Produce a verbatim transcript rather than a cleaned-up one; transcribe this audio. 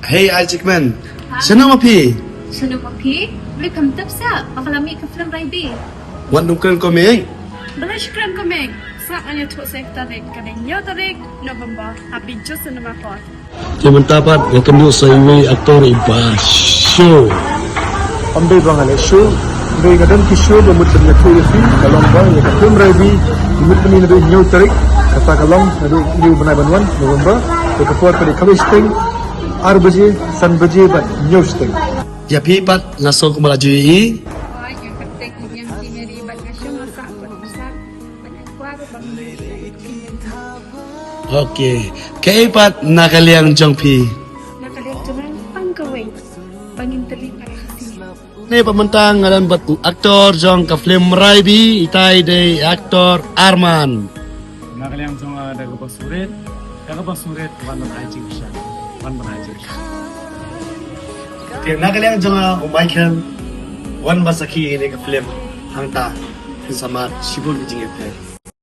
Hey, Ai Chickman. Shano ma phi? Shano ma phi? Lei kam tip sa, ba ka la mih ka film Raibi. Wan dum kren ko mei. Balei shi kren ko mei. Sa ngan ïathuh sa ïa ka tarik, ka dei hynñiew tarik November ha Bijou Cinema Hall. Te mynta pat nga kynduh sa iwei actor iba show. Ym dei ba nga leh show, ym dei, nga don ki show ba mut ban ïathuh ïa phi, ka long ba ïa ka film Raibi, mut ban ïa hynñiew tarik, kata ka long naduh hynñiew bnai ban wan November, ïa ka por ka dei khatwei shiteng, ar baje, san baje bad hynñiew shiteng. Ïa phi pat nga sngewkmen ba la ju ïohi. Okay. Kaei pat na ka liang jong phi? Na ka liang jong nga tang kawei. Ba ngin tylli para Khasi. Ne pat mynta nga don bad u actor jong ka film Raibi, itai dei actor Arman. Na ka liang jong nga da kaba surit, da kaba surit wan ban ai jingshisha. Wan ban ai jingshisha. Okay, na ka liang jong nga u Michael, wan ban sakhi ïa kane ka film hangta. Phin sa mad shibun ki jingïapher.